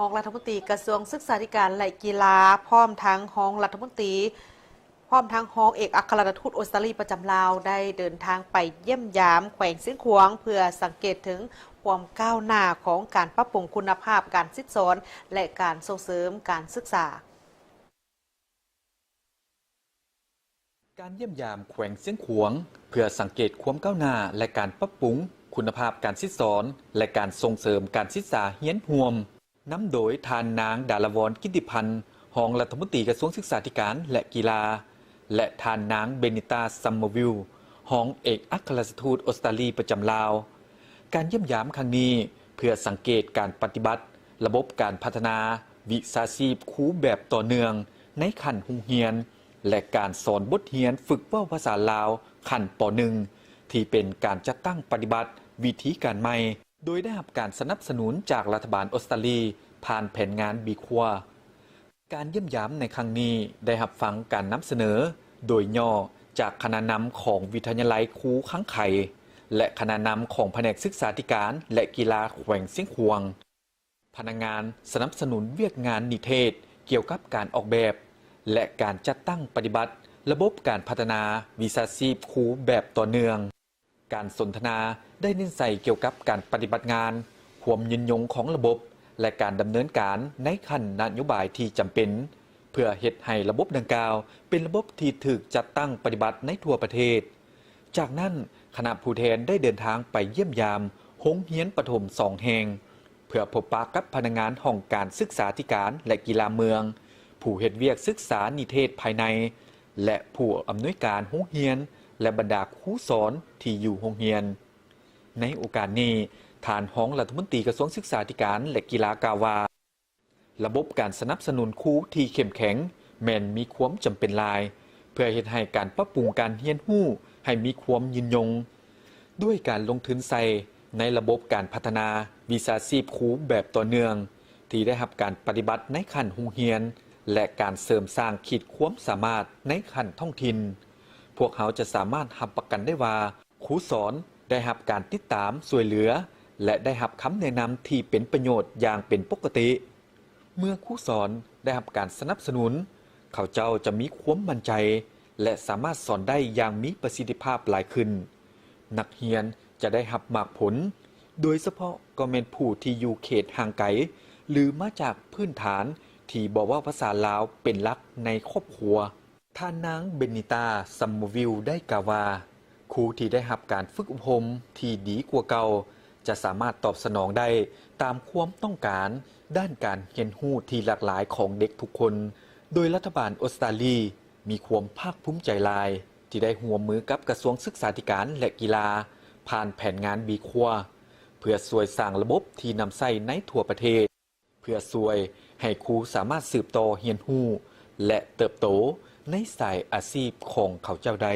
ຮອງລັດຖະມົນຕີກະຊວງສຶກສາທິການ ແລະ ກິລາ ພ້ອມທັງຮອງລັດຖະມົນຕີ ພ້ອມທັງຮອງເອກອັກຄະລັດຖະທູດອົດສະຕາລີປະຈຳລາວ ໄດ້ເດີນທາງໄປຢ້ຽມຢາມແຂວງຊຽງຂວາງ ເພື່ອສັງເກດເຖິງຄວາມກ້າວໜ້າຂອງການປັບປຸງຄຸນນະພາບການສິດສອນ ແລະ ການສົ່ງເສີມການສຶກສາ. ການຢ້ຽມຢາມແຂວງຊຽງຂວາງ ເພື່ອສັງເກດຄວາມກ້າວໜ້າ ແລະ ການປັບປຸງຄຸນນະພາບການສິດສອນ ແລະ ການສົ່ງເສີມການສຶກສາຮຽນຮ່ວມ ນຳໂດຍທ່ານນາງ ດາລະວອນ ກິດຕິພັນ ຮອງລັດຖະມົນຕີກະຊວງສຶກສາທິການ ແລະ ກິລາ ແລະ ທ່ານນາງ ເບນິຕາ ຊັມເມີວິລ ຮອງເອກອັກຄະລັດຖະທູດອົດສະຕາລີປະຈຳລາວ. ການຢ້ຽມຢາມຄັ້ງນີ້ ເພື່ອສັງເກດການປະຕິບັດລະບົບການພັດທະນາວິຊາຊີບຄູແບບຕໍ່ເນື່ອງໃນຂັ້ນໂຮງຮຽນ ແລະ ການສອນບົດຮຽນຝຶກເວົ້າພາສາລາວຂັ້ນ ປ.ໜຶ່ງ ທີ່ເປັນການຈັດຕັ້ງປະຕິບັດວິທີການໃໝ່ ໂດຍໄດ້ຮັບການສະໜັບສະໜູນຈາກລັດຖະບານອົດສະຕາລີ ຜ່ານແຜນງານບີຄວາ. ການຢ້ຽມຢາມໃນຄັ້ງນີ້ ໄດ້ຮັບຟັງການນຳສະເໜີໂດຍຫຍໍ້ຈາກຄະນະນຳຂອງວິທະຍາໄລຄູຄັງໄຄ ແລະ ຄະນະນຳຂອງພະແນກສຶກສາທິການ ແລະ ກິລາແຂວງຊຽງຂວາງ, ພະນັກງານສະໜັບສະໜູນວຽກງານນິເທດກ່ຽວກັບການອອກແບບ ແລະ ການຈັດຕັ້ງປະຕິບັດລະບົບການພັດທະນາວິຊາຊີບຄູແບບຕໍ່ເນື່ອງ. ການສົນທະນາໄດ້ເນັ້ນໃສ່ກ່ຽວກັບການປະຕິບັດງານ, ຄວາມຍືນຍົງຂອງລະບົບ ແລະ ການດຳເນີນການໃນຂັ້ນນະໂຍບາຍທີ່ຈຳເປັນ ເພື່ອເຮັດໃຫ້ລະບົບດັ່ງກ່າວເປັນລະບົບທີ່ຖືກຈັດຕັ້ງປະຕິບັດໃນທົ່ວປະເທດ. ຈາກນັ້ນ, ຄະນະຜູ້ແທນໄດ້ເດີນທາງໄປຢ້ຽມຢາມໂຮງຮຽນປະຖົມສອງແຫ່ງ ເພື່ອພົບປະກັບພະນັກງານຫ້ອງການສຶກສາທິການ ແລະ ກິລາເມືອງ, ຜູ້ເຮັດວຽກສຶກສານິເທດພາຍໃນ ແລະ ຜູ້ອຳນວຍການໂຮງຮຽນ ແລະ ບັນດາຄູສອນທີ່ຢູ່ໂຮງຮຽນ. ໃນໂອກາດນີ້, ທ່ານຮອງລັດຖະມົນຕີກະຊວງສຶກສາທິການ ແລະ ກິລາ ກ່າວວ່າ, ລະບົບການສະໜັບສະໜູນຄູທີ່ເຂັ້ມແຂງແມ່ນມີຄວາມຈຳເປັນຫຼາຍ ເພື່ອເຮັດໃຫ້ການປັບປຸງການຮຽນຮູ້ໃຫ້ມີຄວາມຍືນຍົງ. ດ້ວຍການລົງທຶນໃສ່ໃນລະບົບການພັດທະນາວິຊາຊີບຄູແບບຕໍ່ເນື່ອງ ທີ່ໄດ້ຮັບການປະຕິບັດໃນຂັ້ນໂຮງຮຽນ ແລະ ການເສີມສ້າງຂີດຄວາມສາມາດໃນຂັ້ນທ້ອງຖິ່ນ, ພວກເຮົາຈະສາມາດຮັບປະກັນໄດ້ວ່າ ຄູສອນໄດ້ຮັບການຕິດຕາມ, ຊ່ວຍເຫຼືອ ແລະ ໄດ້ຮັບຄຳແນະນຳທີ່ເປັນປະໂຫຍດຢ່າງເປັນປົກກະຕິ. ເມື່ອຄູສອນໄດ້ຮັບການສະໜັບສະໜູນ, ເຂົາເຈົ້າຈະມີຄວາມໝັ້ນໃຈ ແລະ ສາມາດສອນໄດ້ຢ່າງມີປະສິດທິພາບຫຼາຍຂຶ້ນ. ນັກຮຽນຈະໄດ້ຮັບໝາກຜົນ, ໂດຍສະເພາະກໍແມ່ນຜູ້ທີ່ຢູ່ເຂດຫ່າງໄກ ຫຼື ມາຈາກພື້ນຖານທີ່ບໍ່ເວົ້າພາສາລາວເປັນຫຼັກໃນຄອບຄົວ. ທ່ານນາງ ເບນິຕາ ຊັມເມີວິລ ໄດ້ກ່າວວ່າ, ຄູທີ່ໄດ້ຮັບການຝຶກອົບຮົມທີ່ດີກວ່າເກົ່າ ຈະສາມາດຕອບສະໜອງໄດ້ຕາມຄວາມຕ້ອງການດ້ານການຮຽນຮູ້ທີ່ຫຼາກຫຼາຍຂອງເດັກທຸກຄົນ, ໂດຍລັດຖະບານອົດສະຕາລີມີຄວາມພາກພູມໃຈຫຼາຍ ທີ່ໄດ້ຮ່ວມມືກັບກະຊວງສຶກສາທິການ ແລະ ກິລາ ຜ່ານແຜນງານບີຄວາ ເພື່ອຊ່ວຍສ້າງລະບົບທີ່ນຳໃຊ້ໃນທົ່ວປະເທດ. ເພື່ອຊ່ວຍໃຫ້ຄູສາມາດສືບຕໍ່ຮຽນຮູ້ ແລະ ເຕີບໂຕໃນສາຍອາຊີບຂອງເຂົາເຈົ້າໄດ້.